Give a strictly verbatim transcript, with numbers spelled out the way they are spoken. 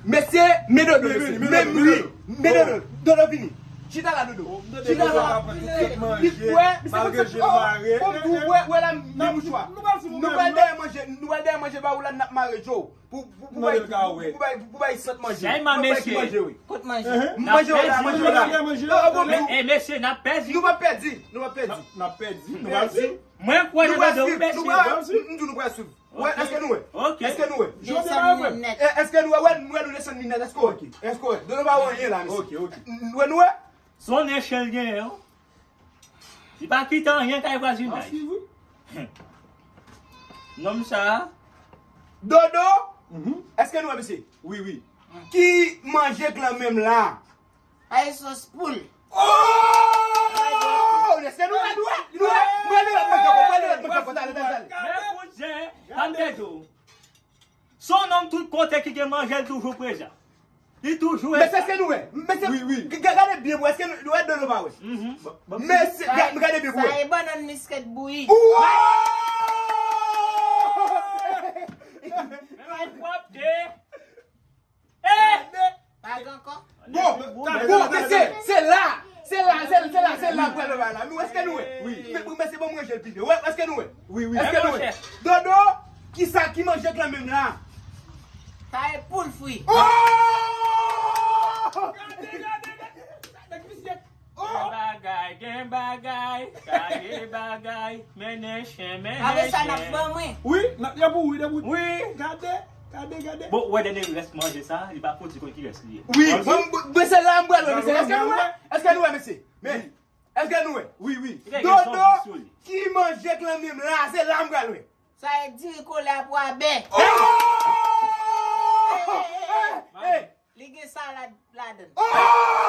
Mesye, men Dodo, mesye. Men Dodo, men Dodo. Dodo vini. Chita la, Dodo. Chita la. Li kwè, misye konn sa. Bon, bon, wè, wè la, men mouchwa. Nou pral dèyè manje, nou pral dèyè manje ba ou la, n ap mare Joe. Pou, pou, pou bay, pou bay, pou bay sant manje. Pou bay ki manje, wi. Kot manje? Manje w la, manje w la. Non, bon, men, men, mesye, n ap pèdi. Nou p ap pèdi, nou p ap pèdi. N ap pèdi, nou p ap pèdi. Mwen kwè nan Dodo, wi, mesye. M di w nou pral swiv. Wè, èske nou wè? Èske nou wè? Jodi a, wè. Èske nou wè? Wè, nou wè, nou desann li nèt. Èske w wè? Èske w wè? Dodo pa wè anyen la, mesye. Ok, ok. Wè, nou wè? Son echanj genyen, wi. Li pa kite anyen kay vwazinay. Nonm sa a. Dodo, èske nou wè, mesye? Wi, wi. Ki manje k lan men m la? Ay, sos poul. Oh! Èske nou wè, nou wè? Nou wè? Mwen, nou wè, mwen, mwen, mwen, mwen, talè, talè, talè. Men kouzè, pa m te di w. Se yon nonm tout kote ki gen manje, l toujou prezan. Li toujou. Mesye, èske nou wè? Mesye, wi, wi. G-, gade byen pou wè, èske nou wè Dodo pa wè? Mesye, ga-, gade byen pou wè. Sa e bannann misket bouyi. Men pwòpte. Eh! Pa gen ankò? Bon, bon, mesye, se la, se la, se, se la, se la m pral wè la. Nou, èske nou wè? Wi. Men, men se bon, mwen jel pile. Wè, èske nou wè? Wi, wi. Èske nou wè? Dodo, ki sa ki manje k lan menm la? Sa e poul fri. Oh! Gade, gade, gade, gade, misye. Gen bagay, gen bagay, sa gen bagay, mennen chen, mennen chen. Apre sa, n ap ban mwen. Wi, n ap, y ap ou, y ap ou. Wi. Gade, gade, gade. Bon, ou wè dènye rès manje sa, li pa fouti konn ki rès li ye. Wi, mwen, mwen, mwen se la m pral wè, mesye. Èske nou wè? Èske nou wè, mesye? Men, èske nou wè? Wi, wi. Dodo, ki manje k lan menm la, se la m pral wè. Sa e diri kole a pwa bè. Oh! Hey, hey, hey. Li gen salad ladan. Oh!